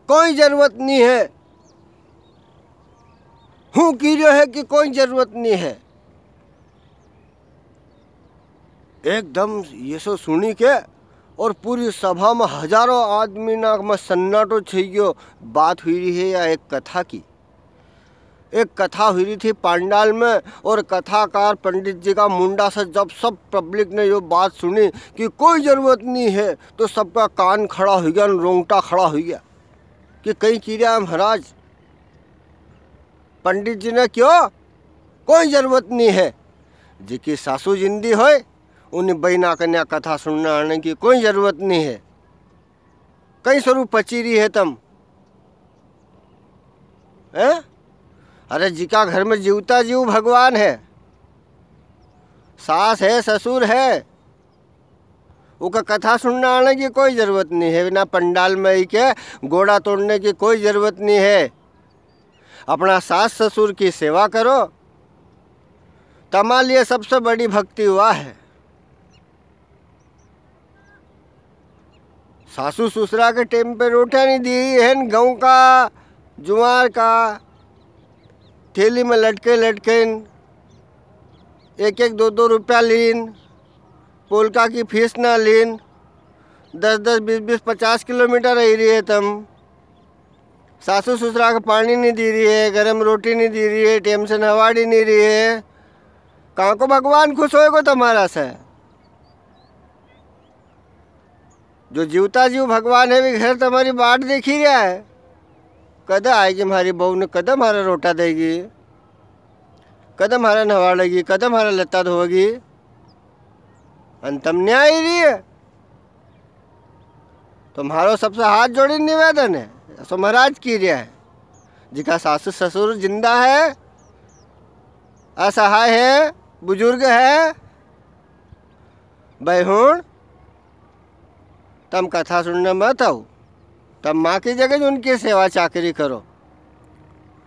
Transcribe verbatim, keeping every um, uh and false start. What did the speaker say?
कोई जरूरत नी है। हूँ की रियो है कि कोई जरूरत नी है। एकदम ये सो सुनी के और पूरी सभा में हजारों आदमी ना में सन्नाटो छई गयो। बात हुई री है या एक कथा की। एक कथा हुई री थी पांडाल में, और कथाकार पंडित जी का मुंडा से जब सब पब्लिक ने यो बात सुनी कि कोई जरूरत नी है, तो सबका कान खड़ा हुई गया, रोंगटा खड़ा हुई गया कि कई की रिया है महाराज। पंडित जी ने क्यो कोई जरूरत नी है। जिकी सासू जिंदी होय, उनी बई ना कन्या कथा सुनने आने की कोई जरूरत नी है। कई सरू पची री है तम, हैं? अरे, जिका घर में जीवता जीव भगवान है, सास है, ससुर है, उका कथा सुनने आने की कोई जरूरत नी है। ना पंडाल में इके गोड़ा तोड़ने की कोई जरूरत नी है। अपना सास ससुर की सेवा करो, तमा लिए सबसे बड़ी भक्ति वा है। सासू ससुरा के टेम पे रोटियां नी दी है न, गऊं का, जुवार का, थैली में लटके लटके न, एक एक दो दो रुपया लीन, पोलका की फीस ना लीन, दस दस, बीस बीस, पचास किलोमीटर आई री है तम। सासू ससुरा के पानी नी दी री है, गरम रोटी नी दी री है, टेम से नवाड़ी नी री है। कां को भगवान खुश होएगो तमारा से? जो जीवता जीव भगवान है, वी घर तमारी बाट देखी रिया है। कद आएगी म्हारी बहू ने, कद म्हारा रोटा देगी, कद म्हारा नवाड़ेगी, कद म्हारा लत्ता धोएगी। अन तम नी आई री है। तो म्हारो सबसे हाथ जोड़ी निवेदन है, असो महाराज की रिया है, जिका सासु ससुर जिंदा है, असहाय है, बुजुर्ग है, भाई हुण, तम कथा सुनने मत आओ, तम माँ की जगह उनकी सेवा चाकरी करो।